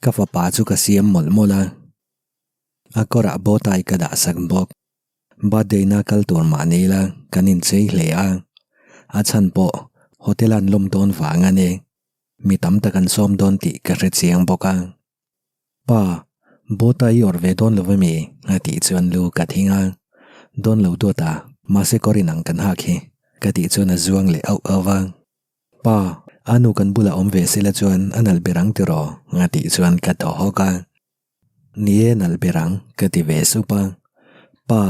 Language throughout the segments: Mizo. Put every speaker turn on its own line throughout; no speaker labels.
Ka fapa chu ka siam mawlh mawlh a, a kawrah bowtie ka dah sak bawk. Birthday na kal tur mah ni ila kan inchei hle a, a chhan pawh hotel an lawm dawn vang a ni. Mi tam tak an sawm dawn tih ka hre chiang bawk a. Pa, bowtie i awrh ve dawn lo emi? a tih chuan lu ka thing a. Dawn lo duat a, mahse kawr inang kan hak hi ka tih chuan a zuang leh auh auh a. Pa, a nu kan bulah awm ve sela chuan a nalh ber ang tiraw? a tih chuan ka thaw hawk a. Ni e, nalh ber ang, ka ti ve sup a. Pa,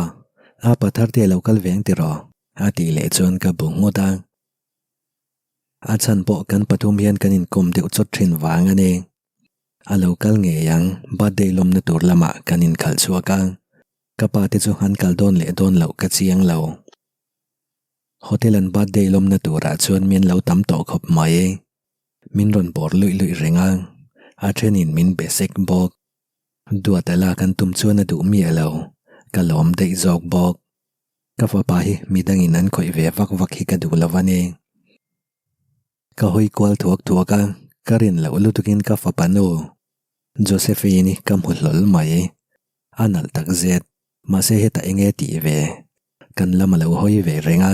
a pa thar te a lo kal ve ang tiraw? a tih leh chuan ka bu nghut a. A chhan pawh kan pathum hian kan inkawm deuh chawt thin vang a ni. A lo kal ngei ang, birthday lawmna tur lamah kan inkhalh chhuak a. Ka pa te chu an kal dawn leh dawn loh ka chiang lo. Hotel an birthday lawmna turah chuan min lo tam tawh khawp mai. Min rawn bawr luih luih reng a, a thenin min be sek bawk. Duat a lak an tum chuan a duh miah lo, ka lawm daih zawk bawk. Ka fapa hi midangin an khawih ve vak vak hi ka duh lo a ni. Ka hawi kual thuak thuak a, ka rin loh lutukin ka fapa nu Josephine-i ka hmu hlawl mai. A nalh takzet, mahse hetah enge tih ve? Kan lam a lo hawi ve reng a,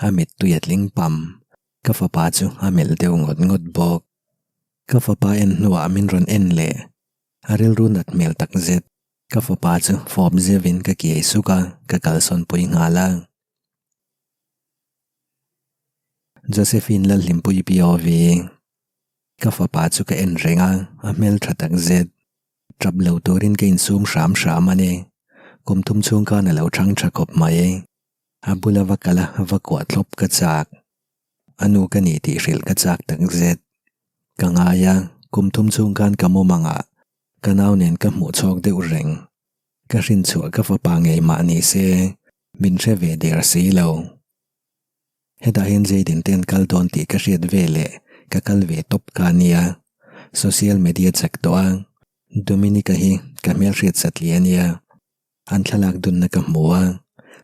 a mittui a tling pam. Ka fapa chu a melh deuh ngawt ngawt bawk. Ka fapa en hnuah min rawn en leh. A rilru nat hmel takzet. Ka fapa chu fawp zeuhin ka kiai suk a, ka kalsawn pui nghal a. Josephine Lalhlimpui POV. Ka fapa chu ka en reng a, a hmel tha tak zet. Tap lo turin ka insum hram hram a ni. Kum thum chhung khan a lo thang tha khawp mai. A bula va kal a, va kuah thlawp ka chak. A nu ka ni tih hrilh ka chak tak zet. Ka ngai a, kum thum chhung khan ka mawm ang a, ka nau nen ka hmuh chhawk deuh reng. Ka hrinchhuah ka fapa ngei mah ni se, min hre ve der si lo. Hetah hian Jayden te an kal dawn tih ka hriat ve leh ka kal ve tawp ka nia. Social media chak tawh a, Dominica hi ka hmelhriat satli a nia. An thlalak dunna ka hmu a,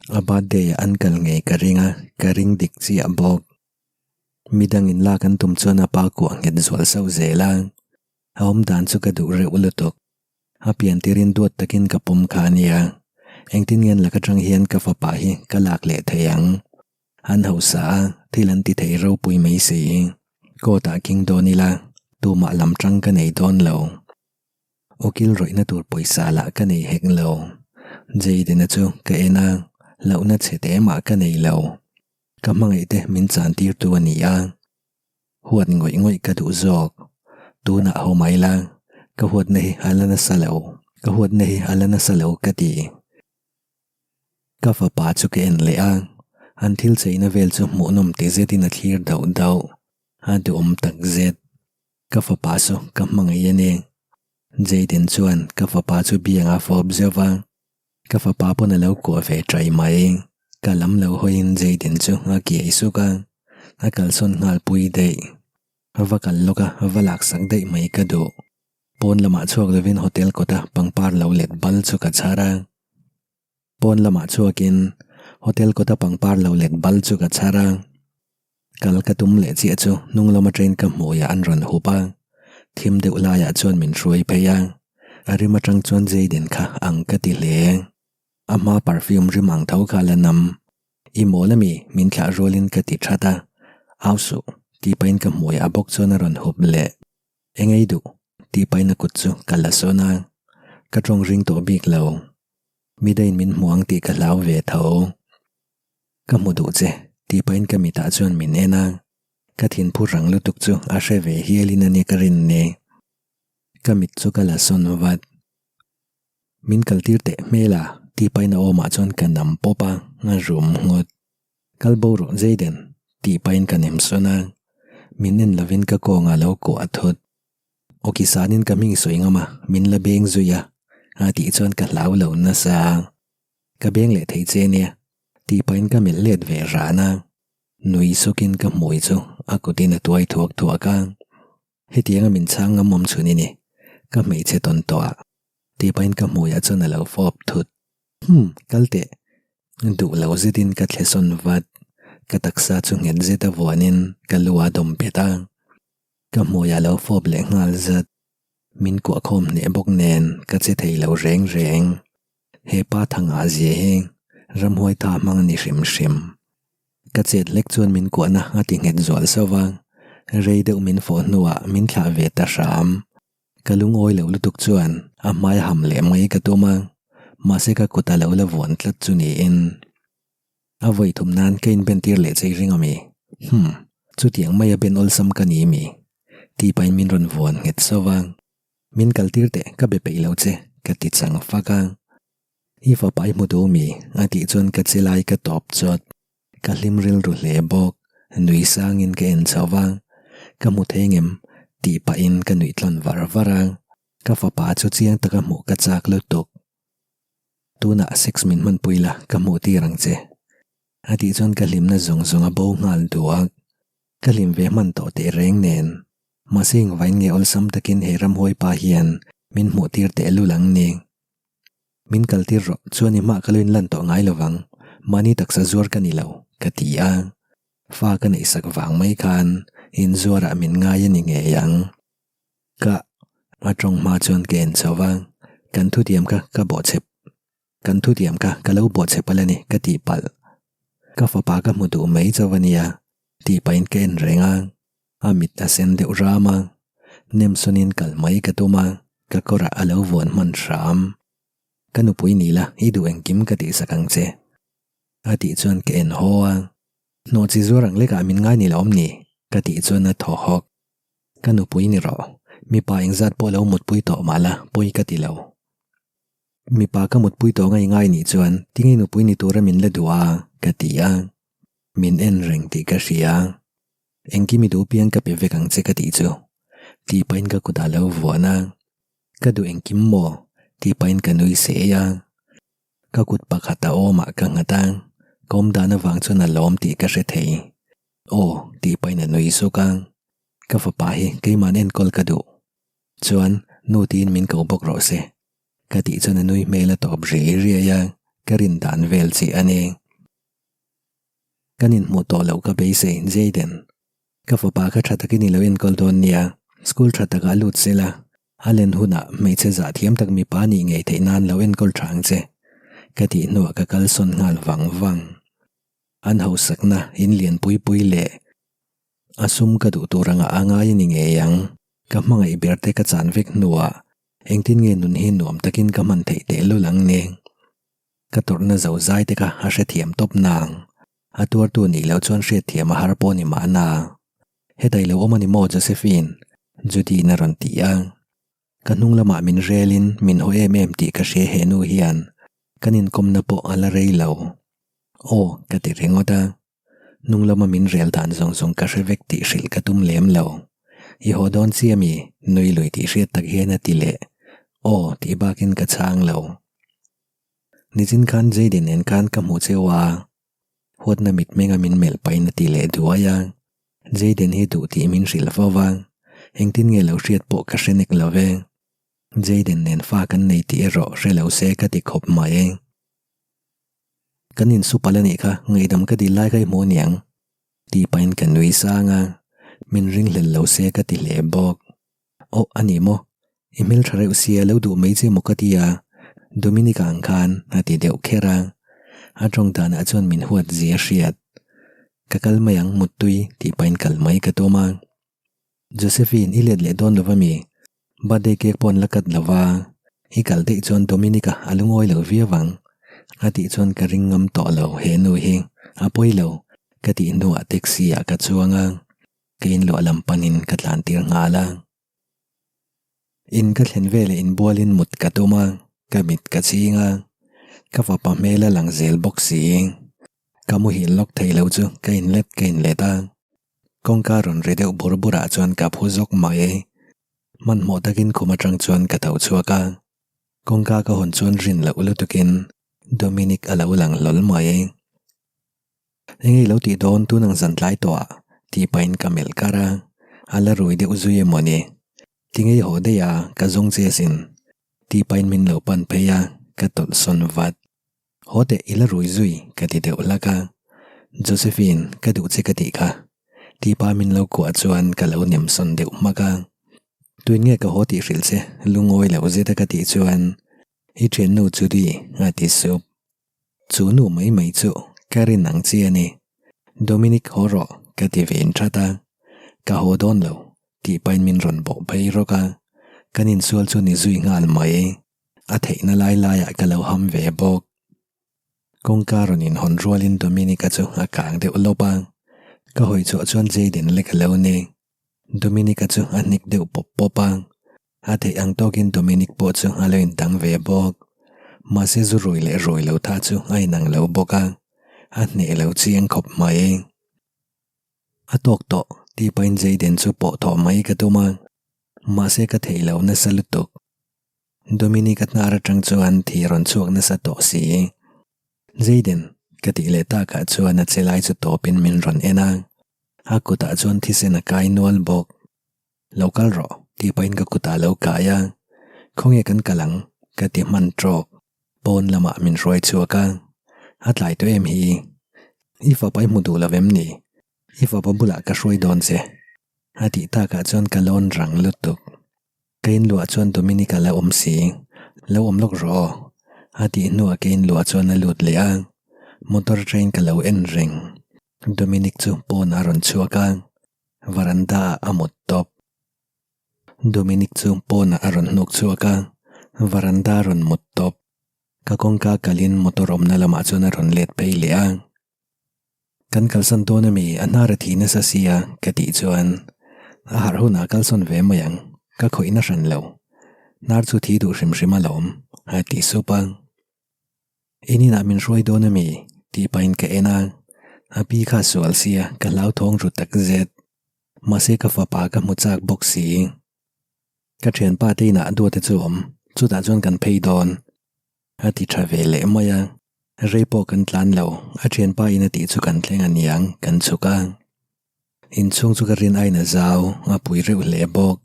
a birthday ah an kal ngei ka ring a, ka ring dik chiah bawk. Midangin lak an tum chuan a pa kuah nghet zual sauh zel a, a awmdan chu ka duh reuh lutuk. A pian tirin duat takin ka pawm kha a nia. Engtin nge an lak atang hian ka fapa hi ka lak leh thei ang? An hausa a, thil an ti thei ropui mai si. Court ah king dawn ila, tumah lam tang ka nei dawn lo. Ukil rawihna tur pawisa lah ka nei hek lo. Jayden-a chu ka en a, hlauhna chhe te mah ka nei lo. Ka hmangaih te min chan tir tu a ni a. Huat ngawih ngawih ka duh zawk. Tunah ho mai la, ka huatna hi a la nasa lo, ka huatna hi a la nasa lo ka ti. Ka fapa chu ka en leh a, an thil cheina vel chu hmuhnawm ti zetin a thlir dauh dauh, a duhawm tak zet. Ka fapa chu ka hmangaih a ni. Jayden chuan ka fapa chu bianga fawp zeuh va, ka fapa pawn a lo kuah ve ṭai mai. Ka lam lo hawiin Jayden chu a kiai suk a. A kalsawn nghal pui daih. Va kal lawk a, va laksak daih mai ka duh. Pawn lamah chhuak lovin hotel kawta pangpar lo let bal chu ka chhar a. Pawn lamah chhuakin hotel kawta pangpar lo let bal chu ka chhar a. Kal ka tum leh chiah chu hnung lama train ka hmuiah an rawn hup a. Thim deuh laiah chuan min hruai phei a. A rim atang chuan Jayden kha ang ka ti hle. A hma perfume rim ang tho kha la nam. I mawl ami? Min thlah rualin ka ti that a. Au suh, tih pahin ka hmui a bawk chuan a rawn hup leh. Eng ei duh? Tih pahin a kut chu ka la sawn a. Ka tawng ring tawh bik lo. Midaiin min hmu ang tih ka hlau ve tho. Ka hmu duh che, tih pahin ka mitah chuan min en a. Ka thinphu rang lutuk chu a hre ve hialin a nia ka rin ni. Ka mit chu ka la sawn vat. Min kaltir teh hmel a, tih pahin a awmah chuan ka nam pawp a, a rum nghut. Kal bo rawh Jayden, tih pahin ka nem sawn a. Min en lovin ka kawngah lo kuah a thut. Awki sanin ka hming sawi ngam a, min la beng zui a, a tih chuan ka hlau lo nasa. Ka beng leh thei che nia, tih pahin ka melh let ve ran a. Nui sukin ka hmui chu a kutin a tuai thuak thuak a. Hetianga min chhang ngam awm chhun i ni, ka hmeichhe tawn tawh a, tih pahin ka hmuiah chuan a lo fawp thut. Humm, kal teh. Duh lo zetin ka thle sawn vat. Ka taksa chu nghet zet a vuanin ka lu a dawm bet a. Ka hmuiah a lo fawp leh nghal zat. Min kuah khawm hneh bawk nen ka che thei lo reng reng. He pa thangah zia hi ramhuai tha hmang a ni hrim hrim. Ka chet hlek chuan min kuahna a ti nghet zual sauh a, rei deuh min fawh hnuah min thlah ve ta hram. Ka lungawi lo lutuk chuan a hmai a ham leh mai ka tum a, mahse ka kut a lo la vuan tlat chu niin. A vawi thum nan ka inbentir leh chei ring ami? Humm, chutiang maia ben awlsam ka ni mi? Tih pahin min rawn vuan nghet sauh a, Min kaltir teh ka be peih lo che ka ti chang fak a. I fapa i hmu duh mi? A tih chuan ka che lai ka tawp chawt. Ka hlim rilru hle bawk, nui sangin ka en chho va, ka hmu thei ngem tih pahin ka nuih tlawn var var a, ka fapa chu chiang taka hmuh ka chak lutuk. Tunah sex min hmanpui la ka hmuh tir ang che. A tih chuan ka hlimna zawng zawng a bo nghal duak. Ka hlim ve hman tawh teh reng nen. Mahse engvain nge awlsam takin he ramhuai pa hian min hmuh tir teh lul ang ni. Min kaltir rawh, chuan i hmah ka lo inlan tawh ngai lovang, mahni taksa zuar ka ni lo, ka ti a. Fa ka neihsak vang mai khan inzuarah min ngai a ni ngei ang. Ka. A tawng hma chuan ka en chho va, kan thutiam kha ka bawhchep. Kan thutiam kha ka lo bawhchep ala ni ka tih palh. Ka fapa ka hmu duh mai chauh a nia, tih pahin ka en reng a. A mit a sen deuh ram a, Nemsawnin kal mai ka tum a, ka kawrah a lo vuan hman hram. Ka nupui ni la, i duh engkim ka tihsak ang che. A tih chuan ka en haw a, Hnawh chi zuar ang lekah min ngai ni lo awm ni? ka tih chuan a thaw hawk. Ka nupui ni rawh, mipa engzat pawh lo mutpui tawh mah la, pawi ka ti lo. Mipa ka mutpui tawh ngai ngai nih chuan tinge nupui ni tura min la duh a? ka ti a, min en reng tih ka hria. Engkim i duh piang ka pe vek ang che ka tih chu tih pahin ka kutah lo vuan a, ka duh engkim maw tih pahin ka nui sei a, ka kut pakhat a awmah ka nghat a, ka awm dan avang chuan a lawm tih ka hre thei. Aw tih pahin a nui suk a, ka fapa hi keima'n enkawl ka duh chuan nu tiin min ko bawk rawh se ka tih chuan a nui hmel a tawp riai riai a, ka rin dan vel chiah a ni. Kan inhmuh tawh loh ka beisei, Jayden. Ka fapa kha tha takin i lo enkawl dawn nia, school tha takah lut se la, a len hunah hmeichhe zah thiam tak mipa nih ngei theih nan lo enkawl tha ang che, ka tih hnuah ka kalsawn nghal vang vang. An hausakna in lian pui pui leh a sum ka duh tur anga a ngai a ni ngei ang. Ka hmangaih ber te ka chan vek hnuah engtin nge nun hi nuam takin ka hman theih tehlul ang ni? Ka tawrhna zo zai te kha a hrethiam tawp nang. A tuartu nih loh chuan hriatthiam a har pawh ni mahna. Hetai lo awm a ni maw Josephine? Judy-in a rawn ti a. Ka hnung lamah min relin min haw em em tih ka hria he nu hian. Kan inkawmna pawh a la rei lo. Aw, ka ti ringawt a. Hnung lama min rel dan zawng zawng ka hre vek tih hrilh ka tum lem lo. I haw dawn chi a mi? Nui lui tih hriat tak hian a ti leh. Aw, tih bakin ka chhang lo. Nichin khan Jayden nen khan ka hmuh cheu a, huatna mitmenga min melh pahin a ti leh duai a, Jayden hi duh tih min hrilh fo va, engtin nge lo hriat pawh ka hre nek lo ve. Jayden nen fa kan nei tih erawh hre lo se ka ti khawp mai. Kan insupal a nih kha, ngaihdam ka dil lai kha i hmu aniang tih pahin ka nui sang a, min ringhlel lo se ka ti hle bawk. Aw a ni maw? I hmeltha reuh sia lo duh mai che maw ka ti a, Dominic-a ang khan a ti deuh kher a, a tawng danah chuan min huat zia hriat. Ka kal mai ang muttui tih pahin kal mai ka tum a. Josephine i let leh dawn lo va mi? Birthday cake pawh an la cut lo va, i kal daih chuan Dominic-a a lungawi lo viau ang a tih chuan ka ring ngam tawh lo he nu hi a pawi lo ka tih hnuah taxi ah ka chuang a. Ka inluah lam panin ka tlan tir nghal a. In ka thlen veleh inbualin mut ka tum a, ka mit ka ching a, ka fapa hmel a lang zel bawk si. Ka muhil lawk thei lo chu ka inlet ka inlet a, kawngka rawn ri deuh bur burah chuan ka phu zawk mai. Hmanhmawh takin khum atang chuan ka tho chhuak a, kawngka ka hawn chuan rin loh lutukin Dominic a lo lang hlawl mai. Enge i lo tih dawn tun ang zan tlai tawh ah tih pahin ka melh kar a, a la rui deuh zui emaw ni. Tinge i haw daih a, ka zawng che asin tih pahin min lo pan phei a, ka tawlh sawn vat. Haw teh i la rui zui ka ti deuh hlak a, Josephine ka duh che ka tih kha tih pa min lo kuah chuan ka lo nem sawn deuh hmak a. Tuin nge ka haw tih hrilh che lungawi loh zet a ka tih chuan i thiannu Judy a ti sup. Chu nu mai mai chu ka rin ang chi a ni. Dominic haw rawh ka ti ve in that a, ka haw dawn lo tih pahin min rawn bawh phei rawk a, kan insual chu ni zui nghal mai. A theihna lai laiah ka lo ham ve bawk. Kawngka rawn inhawn rualin Dominic-a chu a kang deuh lawp a, ka hawi chhuah chuan Jayden lek a lo ni. Dominic-a chu a hnik deuh pawp pawp a, a theih ang tawkin Dominic pawh chu a lo indang ve bawk. Mahse zu rui leh rui lo tha chu a inang lo bawk a, a hneh lo chiang khawp mai. A tawk tawh tih pahin Jayden chu pawh thawh mai ka tum a, mahse ka theih lo nasa lutuk. Dominic-a hnar atang chuan thi rawn chhuak nasa tawh si. Jayden, ka tih leh takah chuan a che lai chu tawpin min rawn en a, a kutah chuan thisen a kai nual bawk. Lo kal rawh, tih pahin ka kutah a lo kai a, Khawnge kan kal ang? ka ti hman tawk. Pawn lamah min hruai chhuak a, a tlai tawh em hi? I fapa i hmu duh lo em ni? I fapa bulah ka hruai dawn che. A tih takah chuan ka lawn rang lutuk. Ka inluah chuan Dominic a la awm si. Lo awm lawk rawh aw. A tih hnuah ka inluah chuan a lut leh a, motor train ka lo en reng. Dominic chu pawnah a rawn chhuak a, varanda ah a mut tawp. Dominic chu pawnah a rawn hnuk chhuak a, varanda a rawn mut tawp. Ka kawngka kalin motor awmna lamah chuan a rawn let phei leh a. Kan kalsan dawn ami a hnar a thi nasa sia ka tih chuan a harh hunah kalsawn ve mai ang ka khawihna hran lo hnar chu thi duh hrim hrim alawm a ti sup a. In inah min hruai dawn ami tih pahin ka en a, a pi kha sual sia ka hlauthawng ru tak zet mahse ka fapa ka hmu chak bawk si. Ka thianpa te inah duata chu awm chutah chuan kan phei dawn. A ti tha ve leh mai a, rei pawh kan tlan lo, a thianpa in a tih chu kan thleng a niang, kan chhuk a. Inchhung chu ka rin aiin a zau, a pui reuh hle bawk,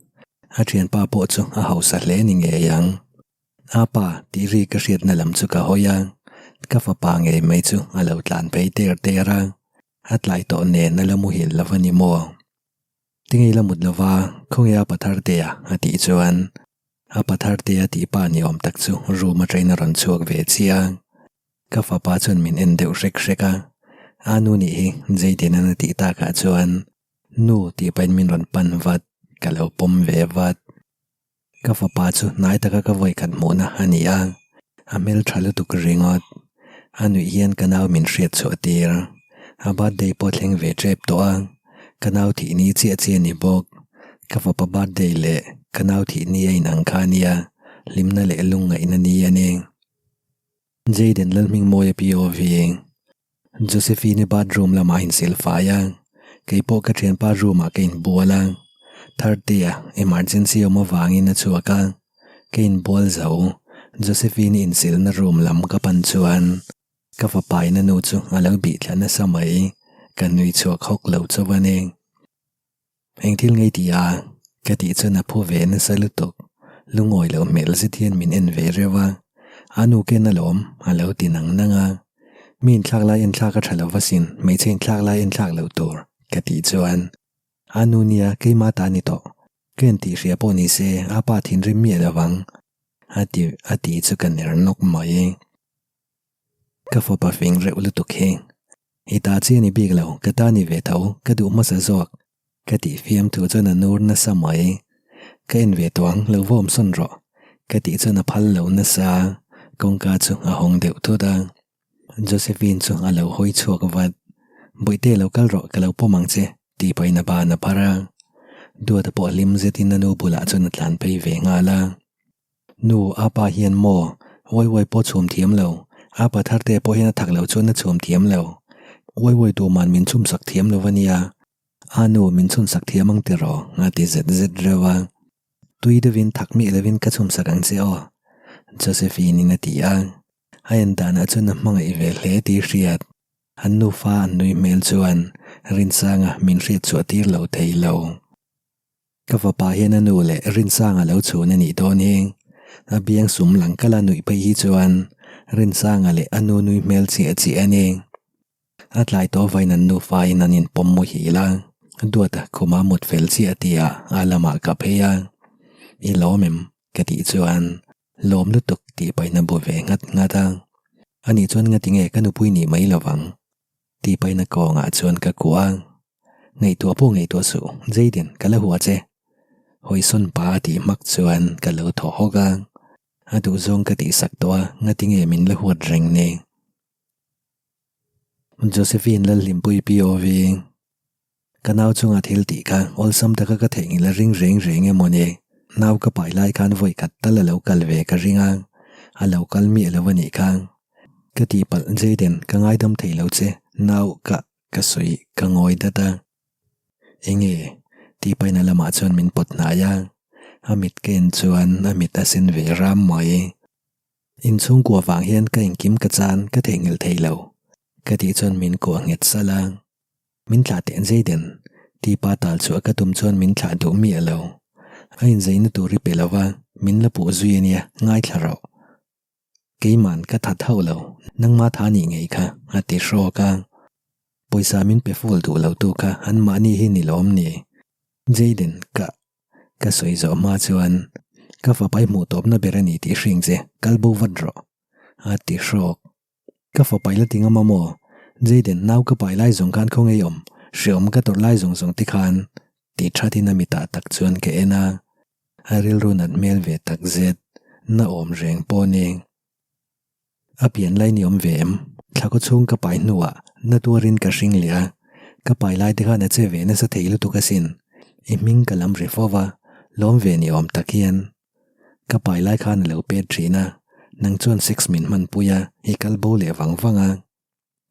a thianpa pawh chu a hausa hle ni ngei ang. A pa tih ri ka hriatna lam chu ka hawi a, ka fapa ngei mai chu a lo tlan phei ter ter a, a tlai tawh nen a la muhil lo a ni maw? Tinge i la mut lova, khawnge a pathar te a? a tih chuan a pathar te a tih pa ni awm tak chu room atangin a rawn chhuak ve chiah a. Ka fapa chuan min en deuh hrek hrek a, a nu nih hi Jayden an a tih takah chuan nu tih pahin min rawn pan vat, ka lo pawm ve vat. Ka fapa chu hnai taka ka vawikhat hmuhna a ni a, a hmeltha lutuk ringawt. A nuih hian ka nau min hriat chhuah tir. A birthday pawh thleng ve tep tawh a, ka nau thih ni chiah chiah a ni bawk. Ka fapa birthday leh ka nau thih ni a inang kha a nia, hlimna leh lungngaihna ni a ni. Jayden Lalhmingmawia POV. Josephine-i bathroom lamah a insil fai a, kei pawh ka thianpa room-ah ka inbual a. Thirty-a emergency awm avangin a chhuak a, ka inbual zo. Josephine-i insilna room lam ka pan chuan ka fapa in a nu chu a lo bih thla nasa mai, ka nui chhuak hawk lo chauh a ni. Eng thil ngei ti a? Ka tih chuan a phu ve nasa lutuk. Lungawi loh hmel zet hian min en ve reuh a. A nu ken alawm, a lo ti nang nang a. Mi inthlak lai enthlak a tha lo va sin, hmeichhe inthlak lai enthlak loh tur, ka tih chuan. A nu nia, keimah ta ni tawh. Ka en tih hria pawh ni se, a pa thinrim miah lo vang, a ti a tih chu ka ner nawk mai. Ka fapa fing reuh lutuk hi. I ta chi a ni bik lo, ka ta ni ve tho, ka duh hmasa zawk. Ka tih fiam thu chuan a nur nasa mai. Ka en ve tawh ang, lo va awm sawn rawh. Ka tih chuan a phal lo nasa, kawngka chu a hawng deuh thut a. Josephine chu a lo hawi chhuak vat. Bawihte lo kal rawh, ka lo pawm ang che, tih pahin a ban a phar a. Duata pawh hlim zetin a nu bulah chuan a tlan phei ve nghal a. Nu, a pa hian maw? Uai uai pawh chhum thiam lo. A pa thar te pawh hian a thak loh chuan a chhum thiam lo. Uai uai tuman min chhum sak thiam lo a nia. A nu, min chhun sak thiam ang tiraw? a ti zet zet reuh a. Tui deuhin thak miah lovin ka chhum sak ang che aw. Josephine-in a ti a. A en danah chuan a hmangaih ve hle tih hriat. An nufa an nui hmel chuan Rinsanga min hriat chhuah tir lo thei lo. Ka fapa hian a nu leh Rinsanga lo chhun a nih dawn hi. A biang sum lang kala nuih phei hi chuan Rinsanga leh a nu nui hmel chiah chiah a ni. A tlai tawh vain an nufa in an inpawm muhil a, Duata khuma mut fel chiah tihah a lamah ka phei a. I lawm em? Ka tih chuan lawm lutuk tih pahin a bu ve nghat nghat a. Ani chuan ngati nge ka nupui nih mai lovang tih pahin a kawngah chuan ka kuah a. Ngaihtuah pawh ngaihtuah suh, Jayden ka la hua che. Hawisawn pa a tih hmak chuan ka lo thaw hawk a. A duhzawng ka tihsak tawh a, ngati nge min la huat reng ni? Josephine Lalhlimpuii POV. Ka nau chunga thil tih kha awlsam taka ka theihnghilh a ring reng reng emaw ni? Nau ka pai lai khan vawi khat tal a lo kal ve ka ring a, a lo kal miah lo a nih kha. Ka tihpalh Jayden ka ngaidam thei lo che, nau ka ka sawi ka ngawi dat a. Enge? Tih paina lamah chuan min pawt hnai a, a mit ka en chuan a mit a sen ve ram mai. Inchhungkua vang hian ka engkim ka chan ka theihnghilh thei lo, ka tih chuan min kuah nghet salh a. Min thlah teh Jayden, tipa tal chhuah ka tum chuan min thlah duh miah lo. A inzeina tur i pe lo va, min la puh zui a nia, ngaithla rawh. Keiman ka that hauh lo, nangma tha nih ngei kha, a ti hrawk a. Pawisa min pe full duh lo tu kha anmahni hi ni lawm ni? Jayden, ka. Ka sawi zawh hma chuan ka fapa i hmuh tawpna ber a ni tih hring che, kal bo vat rawh, a ti hrawk. Ka fapa i la ti ngam a maw? Jayden, nau ka pai lai zawng khan khaw ngei awm, hreawm ka tawrh lai zawng zawng te khan ti thatin a mitah tak chuan ka en a, a rilru nat hmel ve tak zet, na awm reng pawh ni. A pian lai ni awm ve em? Thla kaw chhung ka pai hnuah na tuarin ka hring leh a, ka pai lai te khan a che ve nasa thei lutuk asin. I hming ka lam ri fo va, lawm ve ni awm tak hian. Ka pai lai khan a lo pet thin a, nang chuan sex min hmanpui a, i kal bo leh vang vang a.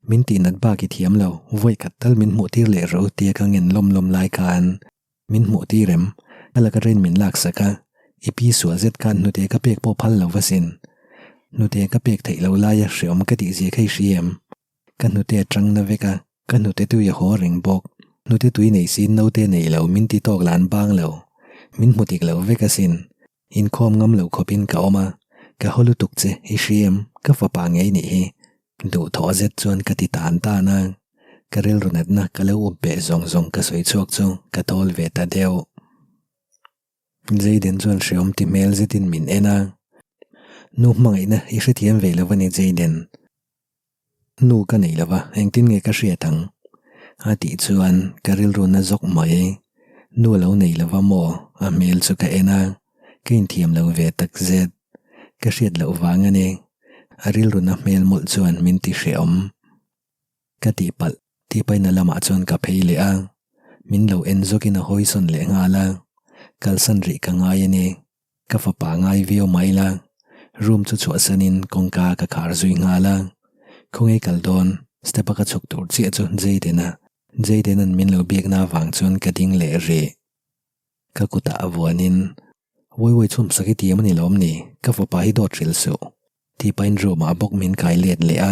Min tih nat bak i thiam lo, vawi khat tal min hmuh tir leh rawh u tia ka ngen lawm lawm lai khan min hmuh tir em? Ka laka rain min lak sak a, i pi sual zet khan hnute ka pek pawh phal lo va sin. Hnute ka pek theih lo laia hreawm ka tih zia kha i hria em? Ka hnute a tang na vek a, ka hnute tui a haw reng bawk. Hnute tui nei siin naute nei lo min ti tawk lah an bang lo. Min hmu dik lo vek asin. Inkhawm ngam lo khawpin ka awm a, ka haw lutuk che, i hria em? Ka fapa ngei nih hi. Duhthawh zet chuan ka ti tan tan a, ka rilru natna ka lo up beh zawng zawng ka sawi chhuak chu ka thawl ve ta deuh. Jayden chuan hreawm ti hmel zetin min en a, Nu hmangaihna i hrethiam ve lo a ni Jayden. Nu ka nei lo va, engtin nge ka hriat ang? A tih chuan ka rilru na zawk mai. Nu a lo nei lo va maw? A hmel chu ka en a, ka inthiam lo ve tak zet. Ka hriat loh vang a ni. A rilru na hmel mawlh chuan min ti hrehawm. Ka tihpalh tih paina lamah chuan ka phei leh a, min lo en zawkin a hawisawn leh nghal a, kalsan rih ka ngai a ni. Ka fapa ngai viau mai la, room chu chhuahsanin kawngka ka khar zui nghal a. Khawnge kal dawn, step a ka chhuk tur chiah chu Jayden-a, Jayden-a'n min lo biakna avang chuan ka ding leh rih. Ka kutah a vuanin, Wawiwawi chhum sak i tiam a ni lawm ni, ka fapa hi dawt hrilh suh, tih pahin room-ah bawk min kai let leh a.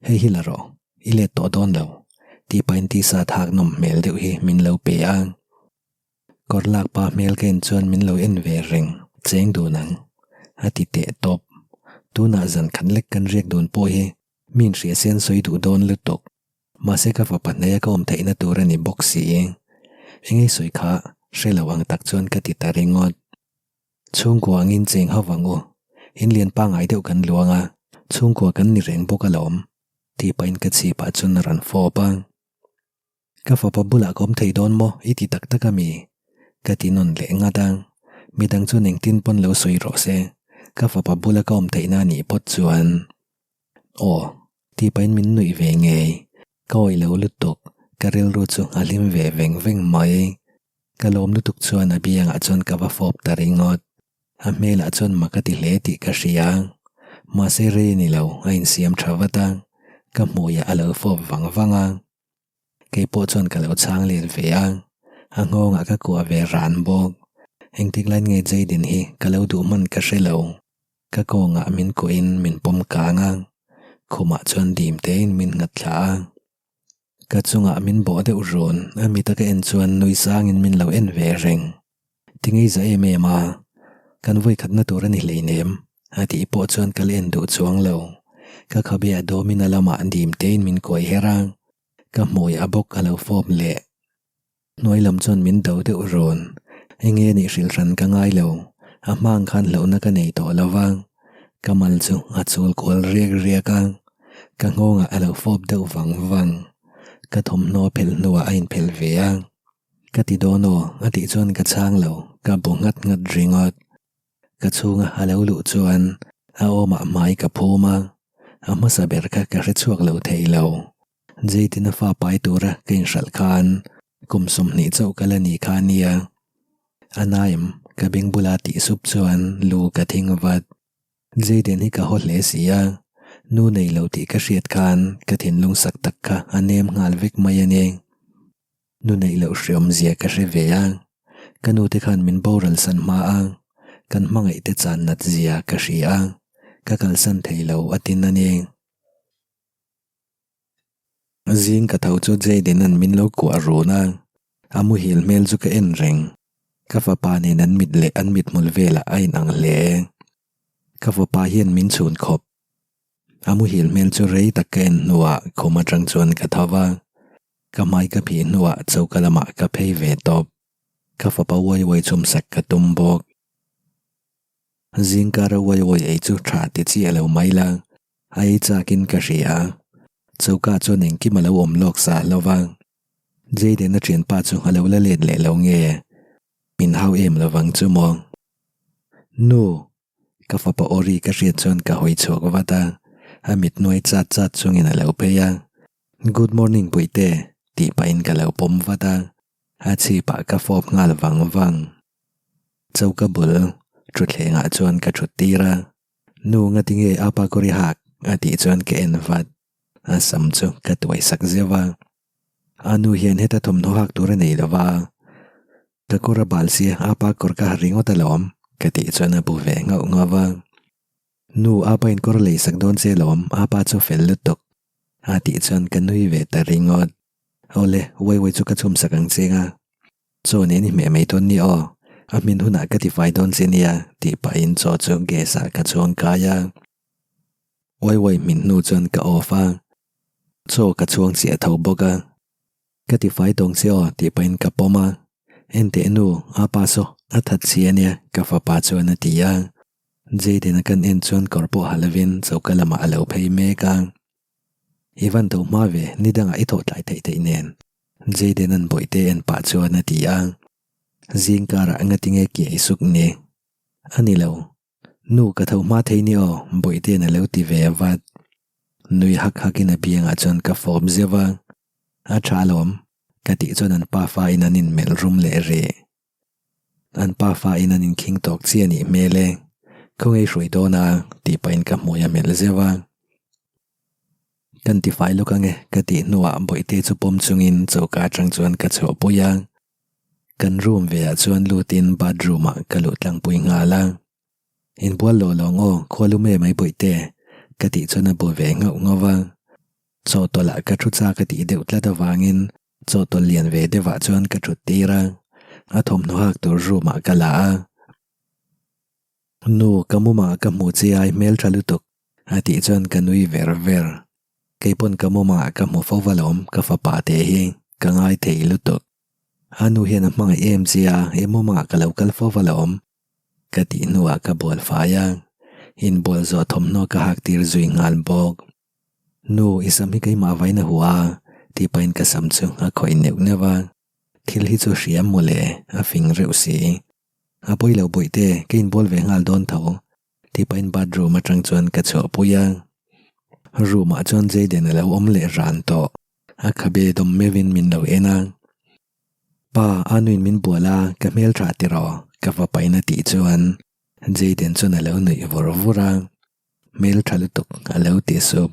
Hei hi la rawh, i let tawh dawn lo, tih pahin tisa thak nawm hmel deuh hi min lo pe a. Kawr lak pa hmel ka en chuan min lo en ve reng, cheng dun ang, a ti teh tawp. Tunah zan khat lek kan riak dun pawh hi mi inhria sen sawi duh dawn lutuk. Mahse ka fapa hnaia ka awm theihna tur a ni bawk si. Engei sawi kha hre lo ang tak chuan ka ti ta ringawt. Chhungkua angin cheng ho vang u, in lian pangngai deuh kan luang a, chhungkua kan ni reng bawk alawm, tih pahin ka chhipah chuan a rawn fawp a. Ka fapa bulah ka awm thei dawn maw i ti tak tak a mi? Ka ti nawn leh ngat a, midang chuan engtin pawn lo sawi rawh se, ka fapa bula ka awm theihna a nih phawt chuan. Aw, tih pahin min nuih ve ngei, ka awih lo lutuk, ka rilru chu a hlim ve veng veng mai. Ka lawm lutuk chuan a biangah chuan ka va fawp ta ringawt. A hmelah chuan mak a ti hle tih ka hria. Mahse rei a ni lo, a insiam tha vat a, ka hmuiah a lo fawp vang vang a. Kei pawh chuan ka lo chhang let ve a, a nghawngah ka kuah ve ran bawk. Engtik lain nge Jayden hi ka lo duh hman ka hre lo. Ka kawngah min kuahin min pawm kang a, khumah chuan dim tein min nghat thla a. Ka chungah min bawh deuh run, a mita ka en chuan nui sangin min lo en ve reng. Tingei za em em a, kan vawikhatna tur a ni hleinem, a tih pawh chuan ka la en duh chuang lo. Ka khabe a dawmin a lamah dim tein min kuai her a, ka hmui a bawk a lo fawp leh. Hnuai lam chuan min do deuh run. Enge nih hrilh hran ka ngai lo, a hma ang khan hlauhna ka nei tawh lo va, ka mal chu a chul kual riak riak a, ka nghawngah a lo fawp deuh vang vang. Ka thawmhnaw a phelh hnuah a inphelh ve a, Ka ti dawn aw, a tih chuan ka chhang lo, ka bu nghat nghat ringawt. Ka chhunga a lo luh chuan a awmah hmai ka phum a, a hmasa ber kha ka hre chhuak lo thei lo. Jayden-a fa pai tura ka inhralh khan kum 20 chauh ka la ni kha a nia. A naim, ka beng bula tih sup chuan lu ka thing vat. Jayden hi ka haw hle si a, nu nei lo tih ka hriat khan ka thinlung sak tak kha a nem nghal vek mai a ni. Nu neih loh hreawm zia ka hre ve a, ka nu te khan min boral san hma a, kan hmangaih te chan nat zia ka hria a, ka kalsan thei lo a tin a ni. Zing ka tho chu Jayden-a'n min lo kuah run a, a muhil hmel chu ka en reng. Ka fapa nen an mit leh an mithmul velah a inang hle. Ka fapa hian min chhun khawp. A muhil hmel chu rei tak ka en hnuah khum atang chuan ka tho va. Ka hmai ka phih hnuah choka lamah ka phei ve tawp. Ka fapa uai uai chhum sak ka tum bawk. Zingkara uai uai ei chu tha ti chiah lo mai la, a ei chakin ka hria. Choka chuan engkim a lo awm lawk sa hlauh va. Jayden-a thianpa chu a lo la let leh lo nge? Min hau em lovang chu maw? Nu! Ka fapa aw ri ka hriat chuan ka hawi chhuak vat a, a mit nuai chat chat chungin a lo phei a. Good morning Puite, tih pahin ka lo pawm vat a, a chhipah ka fawp nghal vang vang. Choka bul thutthlengah chuan ka thut tir a, Nu ngatinge apa kawr i hak? a tih chuan ka en vat, a sam chu ka tuai sak zeuh a. A nu hian heta thawmhnaw hak tur a nei lo va, ka kawr a bal sia apa kawr ka ha ringawt alawm ka tih chuan a bu ve nghauh nghauh a. Nu apa in kawr lei sak dawn che alawm apa chu fel lutuk a tih chuan ka nui ve ta ringawt. Awle, uai uai chu ka chhum sak ang cheng a. Chaw nen i hmeh mai dawn ni aw, a hmin hunah ka tifai dawn che nia tih pahin chaw chu gas ah ka chhuang kai a. Uai uai hmin hnu chuan ka off a, chaw ka chhuang chiah tho bawk a. Ka tifai tawng che aw tih pahin ka pawm a, Enteh nu, a pa saw a that chi a nia ka fapa chuan a ti a. Jayden-a kan en chuan kawr pawh ha lovin choka lamah a lo phei mek a. I van tho hma ve, ni dangah i thawh tlai theih theih nen. Jayden-a'n bawihte en pah chuan a ti a. Zing karah ngatinge kiai suk ni? A ni lo. Nu ka tho hma thei ni aw, Bawihte'n a lo ti ve vat. Nui hak hakin a biangah chuan ka fawp zeuh a. A tha alawm, ka tih chuan an pafa in an inmelh rum leh rih. An pafa in an inkhing tawk chiah a nih hmel e. Khawngaih hruai dawn a, tih pahin ka hmui a melh zeuh a. Kan tifai lawk ange ka tih hnuah Bawihte chu pawm chungin choka atang chuan ka chhuahpui a. Kan room ve ah chuan lutin bathroom ah ka luh tlangpui nghal a. Inbual lawh lawng aw, khualum em ai Bawihte, ka tih chuan a bu ve nghauh nghauh a. Chawhtawlh ah ka thu chak a tih deuh tlat avangin chawhtawlh lian ve deuh ah chuan ka thut tir a, a thawmhnaw hak tur room ah ka la a. Nu, ka mumah ka hmu che ai hmeltha lutuk a tih chuan ka nui ver ver. Keipawn ka mumah ka hmu fo alawm ka fapa te hi ka ngai thei lutuk. A nu hian a hmangaih em che a, i mumah ka lo kal fo alawm ka tih hnuah ka bual fai a, inbual zawh thawmhnaw ka hak tir zui nghal bawk. Nu, i sam hi keimah vain a hua a, tih pahin ka sam chu a khawih neuh neuh a. Thil hi chu hriam mawle, a fing reuh si. A pawi lo bawihte, ka inbual ve nghal dawn tho, tih pahin bathroom atang chuan ka chhuahpui a. Room ah chuan Jayden a lo awm leh ran tawh. A khabe dawm meuhin min lo en a. Pa, a nuin min bual a, ka hmeltha tiraw, ka va pahin a tih chuan Jayden chuan a lo nuih vur vur a. Hmel tha lutuk a lo ti sup.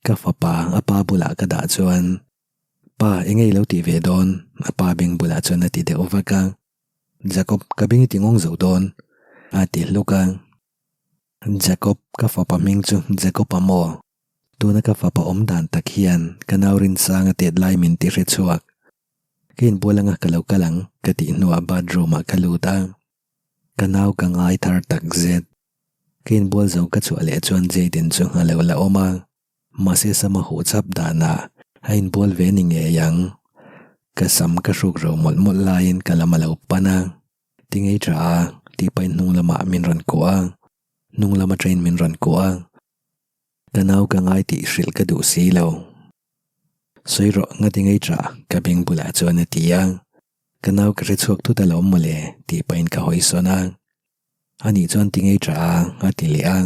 Ka fapa a pa bulah ka dah chuan, Pa, eng ei lo tih ve dawn? A pa beng bulah chuan a ti deuh vak a. Jacob, ka beng i ti ngawng zo dawn? A ti hluk a. Jacob, ka fapa hming chu Jacob a maw? Tuna ka fapa awm dan tak hian ka nau Rinsanga tet lai min ti hre chhuak. Ka inbual anga ka lo kal ang ka tih hnuah bathroom ah ka lut a. Ka nau ka ngai thar tak zet. Ka inbual zo ka chhuah leh chuan Jayden chu a lo la awm a, mahse sam a huh chap danah a inbual ve ni ngei ang. Ka sam ka hruk ro mawlh mawlh laiin ka lam a lo pan a. Tingei tha a, tih pahin hnung lamah min rawn kuah a, hnung lam atangin min rawn kuah a. Ka nau ka ngai tih hrilh ka duh si lo. Sawi rawh, nga tingei tha, ka beng bulah chuan a ti a. Ka nau ka hre chhuak thut alawm mawle, tih pahin ka hawi sawn a. Anih chuan tingei tha a, a ti leh a.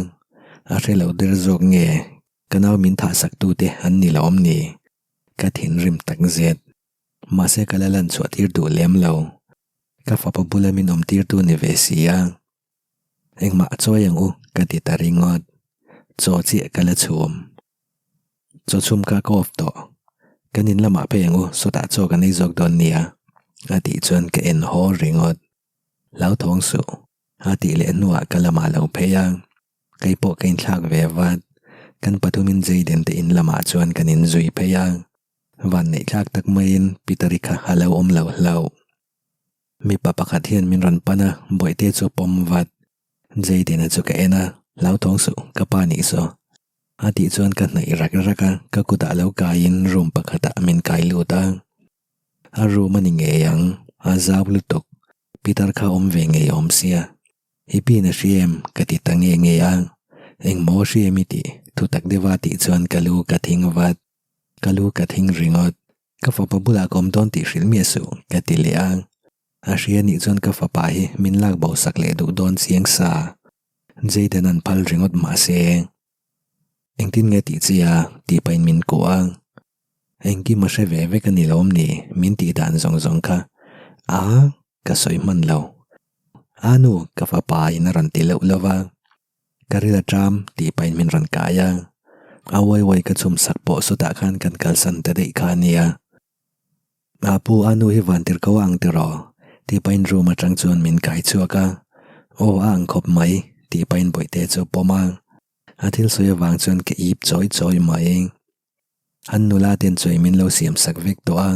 A hre lo der zawk nge, ka nau min thah sak tute an ni lo awm ni? Ka thinrim tak zet. Mahse ka la lan chhuah tir duh lem lo. Ka fapa bula min awm tirtu ni ve si a. Engmah a chawi ang u ka ti ta ringawt. Chaw chiah ka la chhum. Chaw chhum kha ka off tawh. Kan in lamah phei ang u sawtah chaw kan ei zawk dawn nia a tih chuan ka en haw ringawt. Hlauthawng suh a tih leh hnuah ka lamah lo phei a. Kei pawh ka inthlak ve vat. Kan pathumin Jayden te in lamah chuan kan inzui phei a. Van neih thlak tak maiin Peter-i kha a lo awm lo hlauh. Mipa pakhat hian min rawn pan a, Bawihte chu a pawm vat. Jayden-a chu ka en a, Hlauthawng suh, ka pa nih saw. A tih chuan ka hnaih rak rak a, ka kutah lo kaiin room pakhatah min kai lut a. A room a ni ngei ang, a zau lutuk. Peter kha awm ve ngei awm sia. I pin a hria em? Ka ti ta nge nge a. Engmaw a hria em i tih? Thutak deuha tih chuan ka lu ka thing vat. Ka lu ka thing ringawt. Ka fapa bulah ka awm dawn tih hrilh miah suh, ka ti leh a. A hria nih chuan ka fapa hi min lak bo sak leh duh dawn chiang sa. Jayden an phal ringawt mah se. Engtin nge tih chi a? tih pahin min kuah a. Engkim a hre ve vek a ni lawm ni? Min tih dan zawng zawng kha. A, ka sawi hman lo. A nu, ka fapa in a rawn ti loh lo va. Ka ril a ṭam tih pahin min rawn kai a, a uai uai ka chhum sak pawh sawtah khan kan kalsan ta daih kha a nia. A pu a nu hi vantir ko a ang tiraw? tih pahin room aṭang chuan min kai chhuak a, Aw a ang khawp mai tih pahin bawihte chu a pawm a, a thil sawi avang chuan ka ip chawi chawi mai. An nula ten chawi min lo siam sak vek tawh a.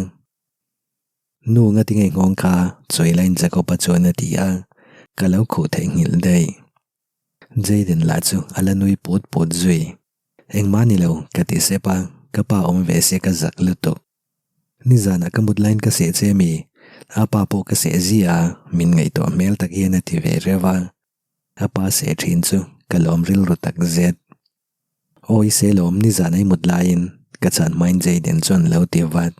Nu nga tinge nghawng kha chawi lain Jacob-a chuan a ti a, ka lo khuh theihnghilh daih. Jayden lah chu a la nui put put zui. Engmah ni lo, ka ti sep a, ka pa awm ve se ka zak lutuk. Nizanah ka mut laiin ka seh che mi, a pa pawh ka seh zia a, min ngaihtuah hmel tak hian a ti ve reuh a. A pa seh thin chu ka lawm rilru tak zet. Aw i seh lawm nizan a i mut laiin ka chhan hmain Jayden chuan lo ti vat.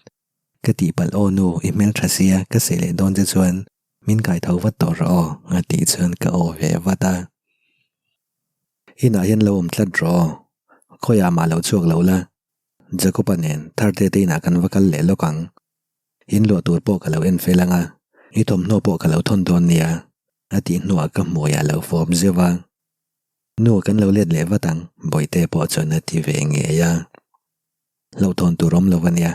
Ka tihpalh aw nu, i hmeltha sia ka seh leh dawn che chuan Min kai tho vat tawh rawh aw, a tih chuan ka aw ve vat a. Inah hian lo awm tlat rawh aw, khawiah mah lo chhuak lo la, Jacob-a nen Tharte te inah kan va kal leh lawk ang. In luah tur pawh ka lo en fel ang a, i thawmhnaw pawh ka lo thawn dawn nia, a tih hnuah ka hmuiah lo fawp zeuh a. Nu kan lo let leh vat ang, Bawihte pawh chuan a ti ve ngei a. Hlauhthawn tur awm lo a nia,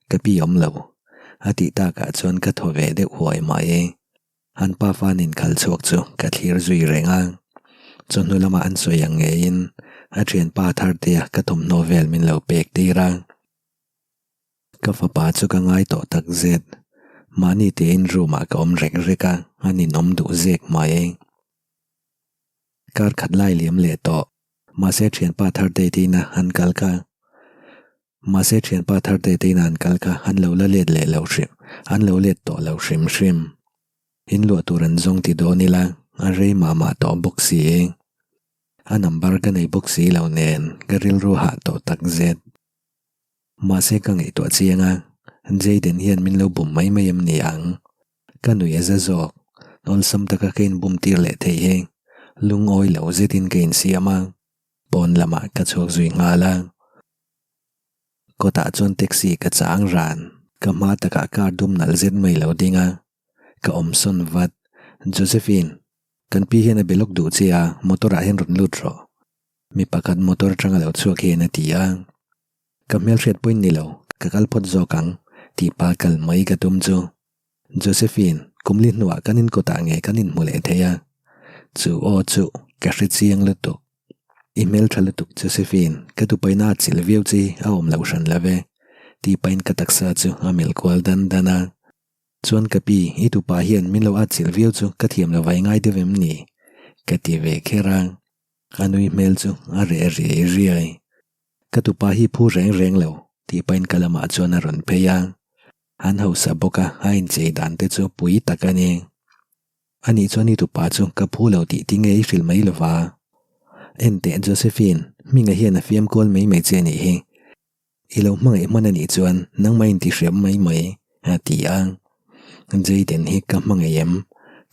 ka pi awm lo, a tih takah chuan ka thaw ve deuh huai mai. An pa fan inkhal chhuak chu ka thlir zui reng a, chawhnu lamah an sawi ang ngeiin a thianpa Thartea ka thawmhnaw vel min lo pek tir a. Ka fapa chu ka ngai tawh tak zet, mahni tein room ah ka awm rek rek a, a ninawm duh zek mai. Kar khat lai liam leh tawh. Mahse thianpa Tharte te ina an kal kha Mahse thianpa Tharte te ina an kal kha an lo la let leh lo hrim an lo let tawh lo hrim hrim. In luah tur an zawng ti dawn ila a rei mah mah tawh bawk si. A number ka nei bawk si lo nen ka rilru hah tawh tak zet. Mahse ka ngaihtuah chiang a, Jayden hian min lo bum mai mai em ni ang? Ka nui a za zawk, awlsam taka ka inbum tir leh thei hi lungawi lo zetin ka insiam a, pawn lamah ka chhuak zui nghal a. Kawtah chuan taxi ka chang ran, ka hma takah car dum nalh zet mai lo ding a, ka awm sawn vat. Josephine, kan pi hian a be lawk duh che a, motor ah hian rawn lut rawh. Mi pakhat motor atanga lo chhuak hian a ti a. Ka hmelhriat pawhin ni lo, ka kal phawt zawk ang, tih pa kal mai ka tum chu. Josephine, kumli hnuah kan inkawtah nge kan inhmu leh thei a? Chu aw chu, ka hre chiang lutuk. I hmeltha lutuk Josephine, ka tupaina a chilh viau chi a awm loh hran lo ve, tih pahin ka taksa chu a melh kual dan dan a. Chuan ka pi, i tupa hian min lo atchilh viau chu ka thiam lo vai ngai deuh em ni? Ka ti ve kher a. A nui hmel chu a reh riai riai. Ka tupa hi phu reng reng lo, tih pahin ka lamah chuan a rawn phei a. An hausa bawk a, a inchei dan te chu pui tak a ni. Anih chuan i tupa chu ka phu lo tih tinge i hrilh mai lova. Enteh Josephine, Hminga hian a fiam kual mai mai che anih hi. I lo hmangaih hman anih chuan nangmah in ti hriam mai mai, a ti a. Jayden hi ka hmangaih em?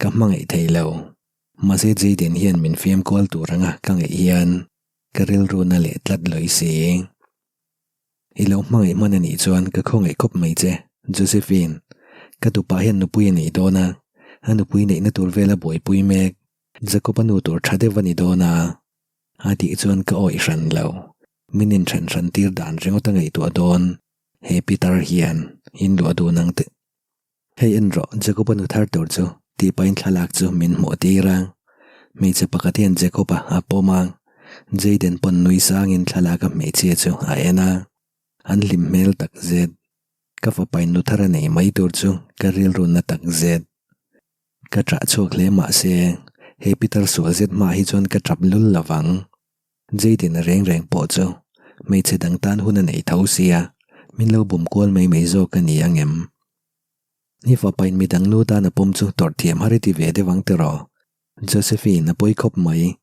Ka hmangaih thei lo. Mahse Jayden hian min fiam kual tur anga ka ngaih hian ka rilru na leh tlat lawi si. I lo hmangaih hman anih chuan ka khawngaih khawp mai che, Josephine. Ka tupa hian nupui a nei dawn a, a nupui neihna tur vela buaipui mek. Jacob-a nu tur tha deuh a ni dawn a, a tih chuan ka awih hran lo. Min inthen hran tir dan ringawt a ngaihtuah dawn. He Peter hian in luah dun ang te. Hei en rawh, Jacob-a nu thar tur chu tih pahin thlalak chu min hmuh tir a. Hmeichhe pakhat hian Jacob-a a pawm a, Jayden pawn nui sangin thlalak a hmeichhia chu a en a. An hlim hmel tak zet. Ka fapa in nu thar a nei mai tur chu ka rilru na tak zet. Ka ṭah chhuak hle mah se, he Peter sual zet hmaah hi chuan ka ṭap lul lo vang. Jayden a reng reng pawh chu hmeichhe dang tan hun a nei tho sia, min lo bum kual mai mai zawk a ni ang em? I fapain midang nu tan a pawm chu tawrh thiam har i ti ve deuh ang tiraw? Josephine a pawi khawp mai.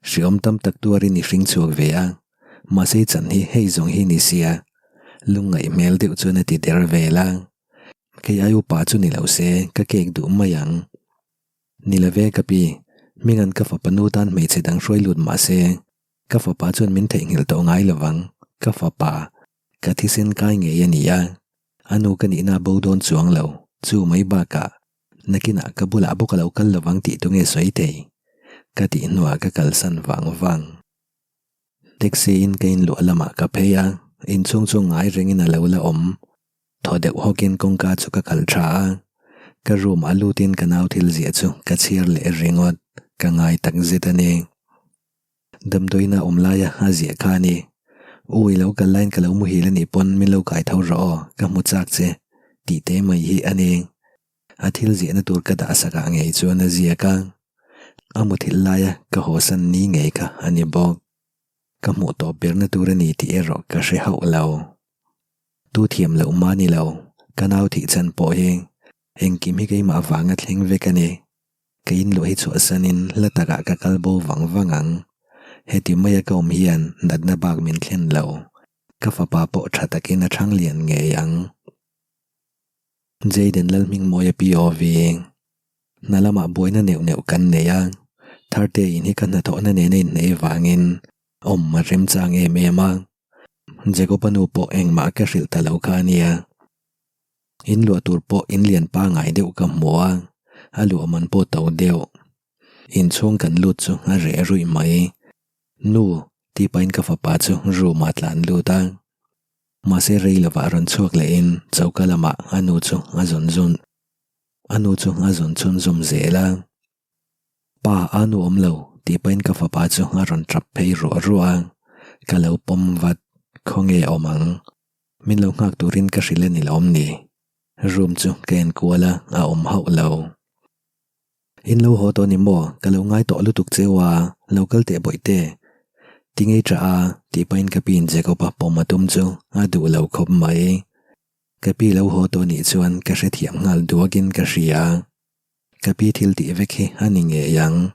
Hriawm tam tak tuarin i hring chhuak ve a, mahse i chan hi hei zawng hi ni sia. Lungngaih hmel deuh chuan a ti der vel a. Kei ai upa chu ni lo se ka cake duh mai ang. Ni lo ve ka pi, Hminga'n ka fapa nu tan hmeichhe dang hruai lut mah se, ka fapa chuan min theihnghilh tawh ngai lo vang, ka fapa, ka thisen kai ngei a ni a, a nu ka nihna a bo dawn chuang lo, chu mai bakah nakinah ka bulah bawk a lo kal lo vang tih tunge sawi thei? Ka tih hnuah ka kalsan vang vang. Taxi in ka inluah lamah ka phei a, inchhung chu ngai rengin a lo la awm. Thaw deuh hawkin kawngka chu ka kal tha a, ka room a lutin ka nau thil ziah chu ka chhiar leh ringawt, ka ngai tak zet a ni. Damdawiina awm laia a ziah kha a ni. U i lo kal laiin ka lo muhil a nih pawn min lo kai tho rawh aw, ka hmu chak che, tih te mai hi a ni. A thil ziahna tur ka dah sakah ngei chuan a ziak a, a muthilh laia ka hawsan ni ngei kha a ni bawk. Ka hmuh tawp berna tur a ni tih erawh ka hre hauh lo. Tu thiam loh mah ni lo, ka nau thih chhan pawh hi engkim hi keimah vanga thleng vek a ni. Ka inluah hi chhuahsanin hla takah ka kal bo vang vang ang. Heti maia ka awm hian natna bak min thlen lo. Ka fapa pawh tha takin a thang lian ngei ang. Jayden Lalhmingmawia POV. Hna lamah buaina neuh neuh kan nei a, Tharte in hi ka hnathawhna nena inhneih vangin awm a remchang em em a. Jacob-a nu pawh engmah ka hrilh ta lo kha a nia. In luah tur pawh in lian pangai deuh ka hmu a, a luah man pawh to deuh. Inchhung kan lut chu a reh ruih mai. Nu, tih pahin ka fapa chu room-ah tlan lut a. Mahse rei lovah rawn chhuak lehin choka lamah a nu chu a zawn zun a nu chu a zawn chhunzawm zel a. Pa a nu awm lo tih pahin ka fapa chu a rawn tap phei ruah ruah a, ka lo pawm vat khawnge awm ang? Min lo nghak turin ka hrilh a ni lawm ni? Room chu ka enkual a, a awm hauh lo. In lo haw tawh ni maw? Ka lo ngai tawh lutuk cheu a, lo kal teh bawih te. Ti ngei tah a, tih pahin ka piin Jacob-a pawm a tum chu a duh lo khawp mai. Ka pi lo haw tawh nih chuan ka hrethiam nghal duakin ka hria. Ka pi thil tih vek hi a ni ngei ang.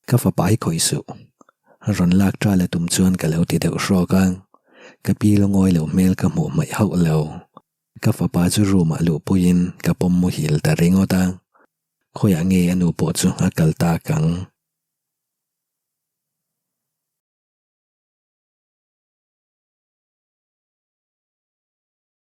Ka fapa hi khawih suh. Rawn lak ṭal a tum chuan ka lo ti deuh hrawk a. Ka pi lungawi lo hmel ka hmuh hmaih hauh lo. Ka fapa chu room ah luhpuiin ka pawm muhil ta ringawt a. Khawiah nge a nu pawh chu a kal tak ang.